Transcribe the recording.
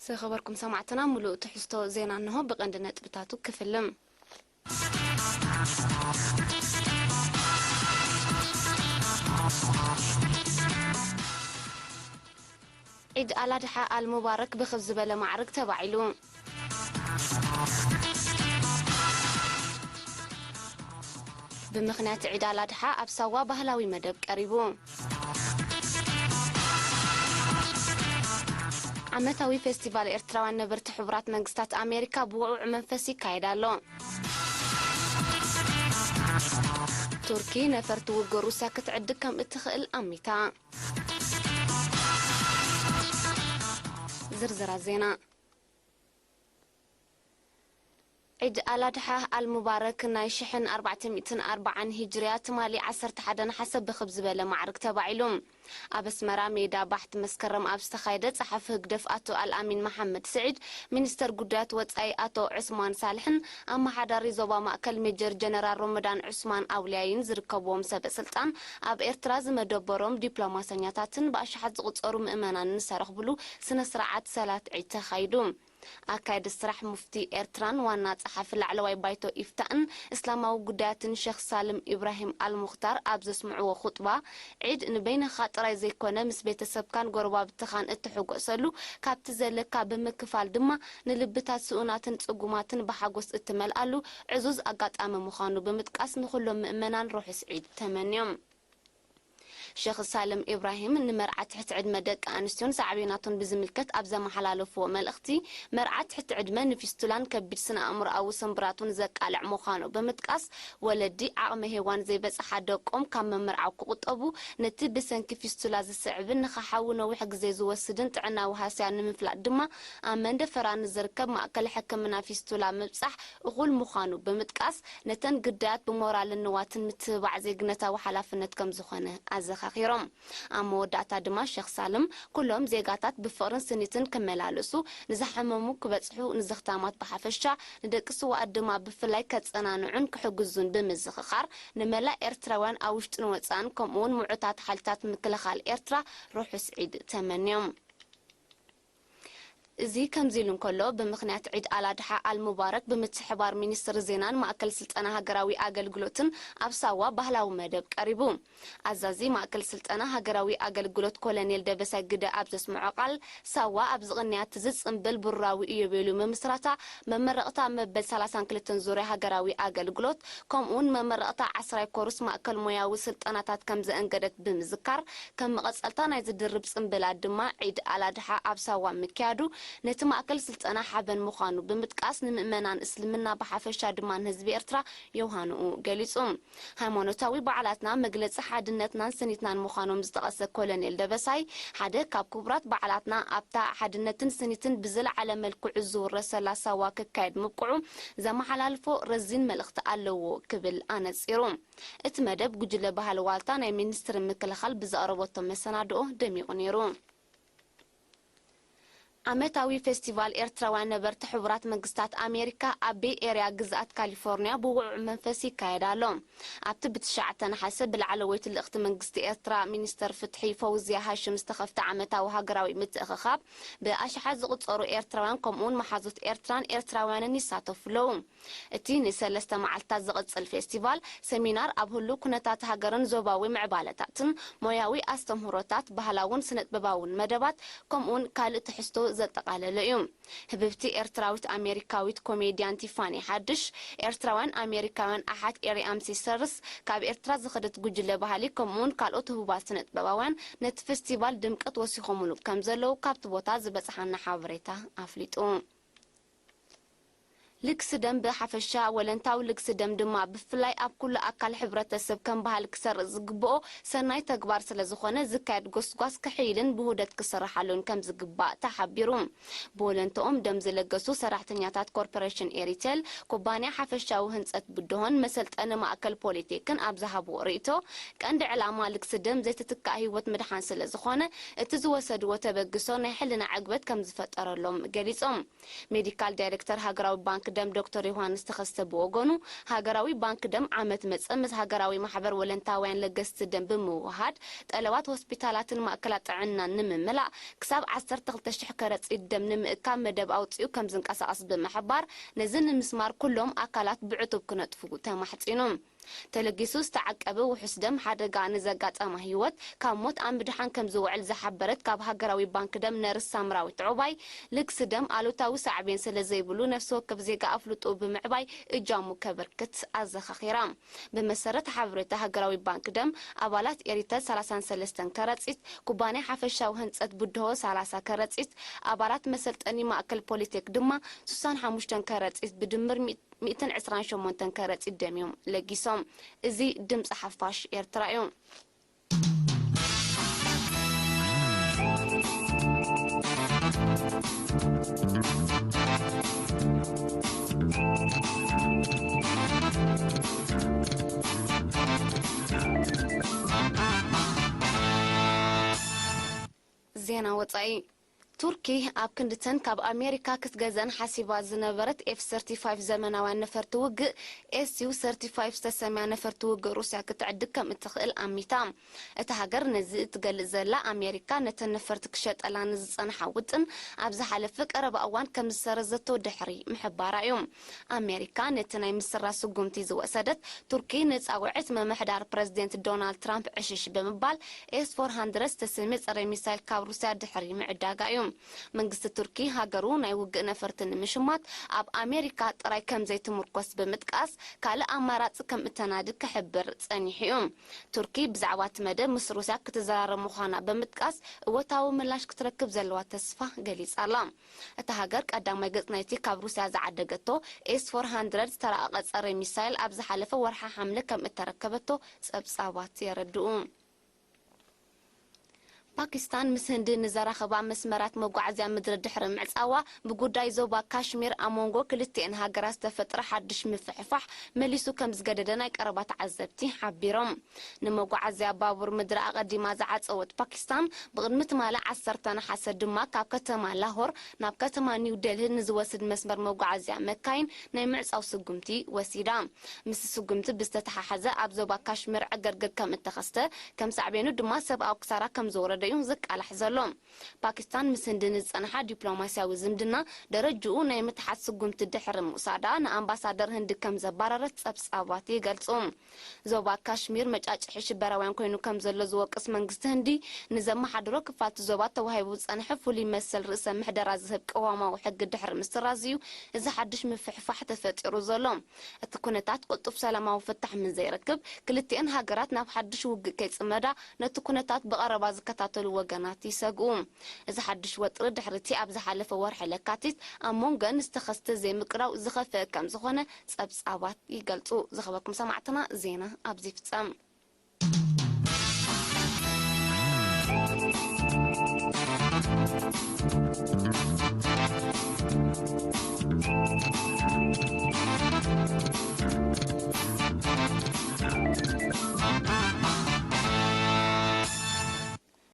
ዝኸበርኩም ሰማዕትና፣ ምሉእ ትሕዝቶ ዜና እንሆ። ብቐንዲ ነጥብታቱ ክፍልም። ዒድ ኣላድሓ ኣልሙባረክ ብኽብ ዝበለ ማዕርግ ተባዒሉ። ብምኽንያት ዒድ ኣላድሓ ኣብ ሳዋ ባህላዊ መደብ ቀሪቡ። ዓመታዊ ፌስቲቫል ኤርትራውያን ነበርቲ ሕቡራት መንግስታት ኣሜሪካ ብውዕውዕ መንፈስ ይካየድ ኣሎ። ቱርኪ ነፈርቲ ውግእ ሩስያ ክትዕድግ ከም እትኽእል ኣሚታ። ዝርዝራት ዜና። ዒድ ኣላድሓ ኣልሙባረክ ናይ ሽሕን ኣርባዕተ ሚእትን ኣርባዓን ሂጅርያ ትማሊ ዓሰርተ ሓደ ነሓሰ ብኽብ ዝበለ ማዕርግ ተባዒሉ። ኣብ ኣስመራ ሜዳ ባሕቲ መስከረም ኣብ ዝተኻየደ፣ ጸሓፊ ህግደፍ ኣቶ ኣልኣሚን መሓመድ ስዒድ፣ ሚኒስተር ጉዳያት ወጻኢ ኣቶ ዑስማን ሳልሕን ኣመሓዳሪ ዞባ ማእከል ሜጀር ጀነራል ሮመዳን ዑስማን ኣውልያይን ዝርከብዎም ሰበ ስልጣን፣ ኣብ ኤርትራ ዝመደበሮም ዲፕሎማሰኛታትን ብኣሽሓት ዝቑጸሩ ምእመናንን ዝተረኽብሉ ስነ ስርዓት ሰላት ዒድ ተኻይዱ። ኣካየዲ ስራሕ ሙፍቲ ኤርትራን ዋና ጸሓፊ ላዕለዋይ ባይቶ ኢፍታእን እስላማዊ ጉዳያትን ሸኽ ሳልም ኢብራሂም ኣልሙኽታር ኣብ ዘስምዕዎ ኹጥባ፣ ዒድ ንበይንኻ ጥራይ ዘይኮነ፣ ምስ ቤተሰብካን ጎረባብትኻን እትሕጎሰሉ፣ ካብቲ ዘለካ ብምክፋል ድማ ንልብታት ስኡናትን ጽጉማትን ብሓጎስ እትመልኣሉ ዕዙዝ ኣጋጣሚ ምዃኑ ብምጥቃስ፣ ንኹሎም ምእመናን ርሑስ ዒድ ተመንዮም። ሸኽ ሳልም ኢብራሂም ንመርዓ ትሕቲ ዕድመ ደቂ ኣንስትዮን ሳዕቤናቱን ብዝምልከት ኣብ ዘመሓላለፍዎ መልእኽቲ፣ መርዓ ትሕቲ ዕድመ ንፊስቱላን ከቢድ ስነ ኣእምሮኣዊ ስንብራቱን ዘቃልዕ ምዃኑ ብምጥቃስ፣ ወለዲ ዓቕመ ሄዋን ዘይበጽሓ ደቆም ካብ ምምርዓው ክቑጠቡ፣ ነቲ ብሰንኪ ፊስቱላ ዝስዕብን ንኽሓዊ ነዊሕ ግዜ ዝወስድን ጥዕናዊ ሃስያ ንምፍላጥ ድማ፣ ኣብ መንደፈራ ንዝርከብ ማእከል ሕክምና ፊስቱላ ምብጻሕ እኹል ምዃኑ ብምጥቃስ፣ ነተን ግዳያት ብሞራልን ንዋትን ምትብባዕ ዜግነታዊ ሓላፍነት ከም ዝኾነ ኣዘኻኺሮም። ኣብ መወዳእታ ድማ ሸኽ ሳልም፣ ኩሎም ዜጋታት ብፍቕርን ስኒትን ክመላለሱ፣ ንዝሓመሙ ክበጽሑ፣ ንዘኽታማት ብሓፈሻ፣ ንደቂ ስውኣት ድማ ብፍላይ ከጸናንዑን ክሕግዙን ብምዝኽኻር፣ ንመላእ ኤርትራውያን ኣብ ውሽጥን ወጻእን፣ ከምኡ'ውን ምዑታት ሓይልታት ምክልኻል ኤርትራ ርሑስ ዒድ ተመንዮም። እዚ ከምዚ ኢሉ እንከሎ፣ ብምኽንያት ዒድ ኣላድሓ ኣልሙባረክ፣ ብምትሕባር ሚኒስትሪ ዜናን ማእከል ስልጠና ሃገራዊ ኣገልግሎትን ኣብ ሳዋ ባህላዊ መደብ ቀሪቡ። ኣዛዚ ማእከል ስልጠና ሃገራዊ ኣገልግሎት ኮሎኔል ደበሳይ ግደ ኣብ ዘስምዖ ቃል፣ ሳዋ ኣብ ዝቕንያት እዚ ጽምብል ብሩራዊ ኢዮቤልዩ ምምስራታ፣ መመረቕታ መበል ሰላሳን ክልተን ዙርያ ሃገራዊ ኣገልግሎት፣ ከምኡውን መመረቕታ ዓስራይ ኮርስ ማእከል ሞያዊ ስልጠናታት ከም ዘእንገደት ብምዝካር፣ ከም መቐጸልታ ናይዚ ድርብ ጽምብላት ድማ ዒድ ኣላድሓ ኣብ ሳዋ ምክያዱ ነቲ ማእከል ስልጠና ሓበን ምዃኑ ብምጥቃስ፣ ንምእመናን እስልምና ብሓፈሻ ድማ ንህዝቢ ኤርትራ ዮሃንኡ ገሊጹ። ሃይማኖታዊ በዓላትና መግለጺ ሓድነትናን ስኒትናን ምዃኖም ዝጠቐሰ ኮሎኔል ደበሳይ፣ ሓደ ካብ ክቡራት በዓላትና ኣብታ ሓድነትን ስኒትን ብዝለዓለ መልክዑ ዝውረሰላ ሳዋ ክካየድ ምብቅዑ ዘመሓላልፎ ረዚን መልእኽቲ ኣለዎ ክብል ኣነጺሩ። እቲ መደብ ጉጅለ ባህሊ ዋልታ ናይ ሚኒስትሪ ምክልኻል ብዘቕረበቶ መሰናድኦ ደሚቑ ነይሩ። ዓመታዊ ፌስቲቫል ኤርትራውያን ነበርቲ ሕቡራት መንግስታት ኣሜሪካ ኣብ ቤይ ኤርያ ግዝኣት ካሊፎርኒያ ብውዕውዕ መንፈስ ይካየድ ኣሎ። ኣብቲ ብትሽዓተ ነሓሰ ብላዕለወይቲ ልእኽቲ መንግስቲ ኤርትራ ሚኒስተር ፍትሒ ፈውዝያ ሃሽም ዝተኸፍተ ዓመታዊ ሃገራዊ ምትእኽኻብ ብኣሽሓት ዝቑጸሩ ኤርትራውያን ከምኡውን መሓዙት ኤርትራን ኤርትራውያንን ይሳተፉ ኣለዉ። እቲ ንሰለስተ መዓልታት ዝቕጽል ፌስቲቫል፣ ሰሚናር ኣብ ህሉው ኩነታት ሃገርን ዞባዊ ምዕባለታትን፣ ሞያዊ ኣስተምህሮታት፣ ባህላውን ስነጥበባውን መደባት፣ ከምኡውን ካልእ ትሕዝቶ ዘጠቓለለ እዩ። ህብብቲ ኤርትራዊት ኣሜሪካዊት ኮሜድያን ቲፋኒ ሓድሽ፣ ኤርትራውያን ኣሜሪካውያን ኣሓት ኤሪኣም ሲስተርስ፣ ካብ ኤርትራ ዝኸደት ጉጅለ ባህሊ፣ ከምኡውን ካልኦት ህቡባት ስነጥበባውያን ነቲ ፌስቲቫል ድምቀት ወሲኾምሉ ከም ዘለዉ ካብቲ ቦታ ዝበጽሓና ሓበሬታ ኣፍሊጡ። ልግሲ ደም ብሓፈሻ፣ ወለንታዊ ልግሲ ደም ድማ ብፍላይ ኣብ ኩሉ ኣካል ሕብረተሰብ ከም ባህሊ ክሰርጽ ዝግብኦ ሰናይ ተግባር ስለ ዝኾነ፣ ዝካየድ ጎስጓስ ክሕይልን ብውህደት ክስርሓሉን ከም ዝግባእ ተሓቢሩ። ብወለንትኦም ደም ዝለገሱ ሰራሕተኛታት ኮርፖሬሽን ኤሪቴል፣ ኩባንያ ሓፈሻዊ ህንጸት ብድሆን መሰልጠኒ ማእከል ፖሊቴክን ኣብ ዝሃብዎ ርእይቶ፣ ቀንዲ ዕላማ ልግሲ ደም ዘይትትካእ ህይወት ምድሓን ስለ ዝኾነ፣ እቲ ዝወሰድዎ ተበግሶ ናይ ሕልና ዕግበት ከም ዝፈጠረሎም ገሊጾም። ሜዲካል ዳይሬክተር ሃገራዊ ባንክ ደም ዶክተር ዮሃንስ ተኸስተ ብወገኑ፣ ሃገራዊ ባንክ ደም ዓመት መጸ ምስ ሃገራዊ ማሕበር ወለንታውያን ለገስቲ ደም ብምውሃድ፣ ጠለባት ሆስፒታላትን ማእከላት ጥዕናን ንምምላእ፣ ክሳብ ዓሰርተ ክልተ ሽሕ ከረጺት ደም ንምእካብ መደብ ኣውጺኡ ከም ዝንቀሳቐስ ብምሕባር፣ ነዚ ንምስማር ኩሎም ኣካላት ብዕቱብ ክነጥፉ ተማሕጺኑ። ተለጊሱ ዝተዓቀበ ውሑስ ደም ሓደጋ ንዘጋጠማ ህይወት ካብ ሞት ኣብ ምድሓን ከም ዝውዕል ዝሓበረት ካብ ሃገራዊ ባንክ ደም ነርስ ሳምራዊት ዑባይ፣ ልግሲ ደም ኣሉታዊ ሳዕቤን ስለ ዘይብሉ ነፍሲ ወከፍ ዜጋ ኣፍልጦ ብምዕባይ እጃሙ ከበርክት ኣዘኻኺራ። ብመሰረት ሓበሬታ ሃገራዊ ባንክ ደም፣ ኣባላት ኤሪተል ሰላሳን ሰለስተን ከረጺት፣ ኩባንያ ሓፈሻዊ ህንጸት ብድሆ ሰላሳ ከረጺት፣ ኣባላት መሰልጠኒ ማእከል ፖሊቴክ ድማ ስሳን ሓሙሽተን ከረጺት ብድምር ሚእትን ዕስራን ሸሞንተን ከረጺት ደም እዮም ለጊሶም። እዚ ድምጺ ሓፋሽ ኤርትራ እዩ። ዜና ወጻኢ። ቱርኪ ኣብ ክንድተን ካብ ኣሜሪካ ክትገዝአን ሓሲባ ዝነበረት ኤፍ ሰርቲፋይቭ ዘመናውያን ነፈርቲ ውግእ ኤስዩ ሰርቲፋይቭ ዝተሰምያ ነፈርቲ ውግእ ሩስያ ክትዕድግ ከም እትኽእል ኣሚታ። እታ ሃገር ነዚ እትገልጽ ዘላ ኣሜሪካ ነተን ነፈርቲ ክሸጠላ ንዝጸንሓ ውጥን ኣብ ዝሓለፈ ቀረባ እዋን ከም ዝሰረዘቶ ድሕሪ ምሕባራ እዩ። ኣሜሪካ ነቲ ናይ ምስራ ስጉምቲ ዝወሰደት ቱርኪ ንጻውዒት ምምሕዳር ፕረዚደንት ዶናልድ ትራምፕ ዕሽሽ ብምባል ኤስ ፎር ሃንድረድ ዝተሰምየ ጸረ ሚሳይል ካብ ሩስያ ድሕሪ ምዕዳጋ እዩ። መንግስቲ ቱርኪ ሃገሩ ናይ ውግእ ነፈርቲ ንምሽማት ኣብ ኣሜሪካ ጥራይ ከም ዘይትምርኮስ ብምጥቃስ ካልእ ኣማራጺ ከም እተናዲ ክሕብር ጸኒሑ እዩ። ቱርኪ ብዛዕባ እቲ መደብ ምስ ሩስያ ክትዘራረብ ምዃና ብምጥቃስ እወታዊ ምላሽ ክትረክብ ዘለዋ ተስፋ ገሊጻ ኣላ። እታ ሃገር ቀዳማይ ገጽ ናይቲ ካብ ሩስያ ዝዓደገቶ ኤስ ፎር ሃንድረድ ዝተራቐቐ ጸረ ሚሳይል ኣብ ዝሓለፈ ወርሒ ሓምለ ከም እተረከበቶ ጸብጻባት የረድኡ። ፓኪስታን ምስ ህንዲ ንዘራኽባ መስመራት መጓዓዝያ ምድሪ ድሕሪ ምዕጻዋ፣ ብጉዳይ ዞባ ካሽሚር ኣብ መንጎ ክልቲኤን ሃገራት ዝተፈጥረ ሓድሽ ምፍሕፋሕ መሊሱ ከም ዝገደደ ናይ ቀረባ ተዓዘብቲ ሓቢሮም። ንመጓዓዝያ ባቡር ምድሪ ኣቐዲማ ዝዓጸወት ፓኪስታን፣ ብቕድሚ ትማሊ ዓሰርተ ነሓሰ ድማ ካብ ከተማ ላሆር ናብ ከተማ ኒው ደልሂ ንዝወስድ መስመር መጓዓዝያ መካይን ናይ ምዕጻው ስጉምቲ ወሲዳ። ምስ ስጉምቲ ብዝተተሓሓዘ ኣብ ዞባ ካሽሚር ዕግርግር ከም እተኸስተ፣ ከም ሳዕቤኑ ድማ ሰብኣዊ ክሳራ ከም ዝወረደ እዩ ዝቃላሕ ዘሎ። ፓኪስታን ምስ ህንዲ ንዝጸንሓ ዲፕሎማስያዊ ዝምድና ደረጅኡ ናይ ምትሓት ስጉምቲ ድሕሪ ምውሳዳ ንኣምባሳደር ህንዲ ከም ዘባረረት ጸብጻባት ይገልጹ። ዞባ ካሽሚር መጫጭሒ ሽበራውያን ኮይኑ ከም ዘሎ ዝወቅስ መንግስቲ ህንዲ፣ ንዘመሓድሮ ክፋልቲ ዞባ ተዋሂቡ ዝጸንሐ ፍሉይ መሰል ርእሰ ምሕደራ ዝህብ ቅዋማዊ ሕጊ ድሕሪ ምስራዝ እዩ እዚ ሓድሽ ምፍሕፋሕ ተፈጢሩ ዘሎ። እቲ ኩነታት ቅልጡፍ ሰላማዊ ፍታሕ ምስ ዘይረክብ፣ ክልቲኤን ሃገራት ናብ ሓድሽ ውግእ ከይጽመዳ ነቲ ኩነታት ብቐረባ ዝከታተሉ ወገናት ይሰግኡ። እዚ ሓድሽ ወጥሪ ድሕሪ እቲ ኣብ ዝሓለፈ ወርሒ ለካቲት ኣብ መንጎን ዝተኸስተ ዘይምቅዳው ዝኸፍአ ከም ዝኾነ ጸብጻባት ይገልጹ። ዝኸበኩም ሰማዕትና፣ ዜና ኣብዚ ይፍጸም።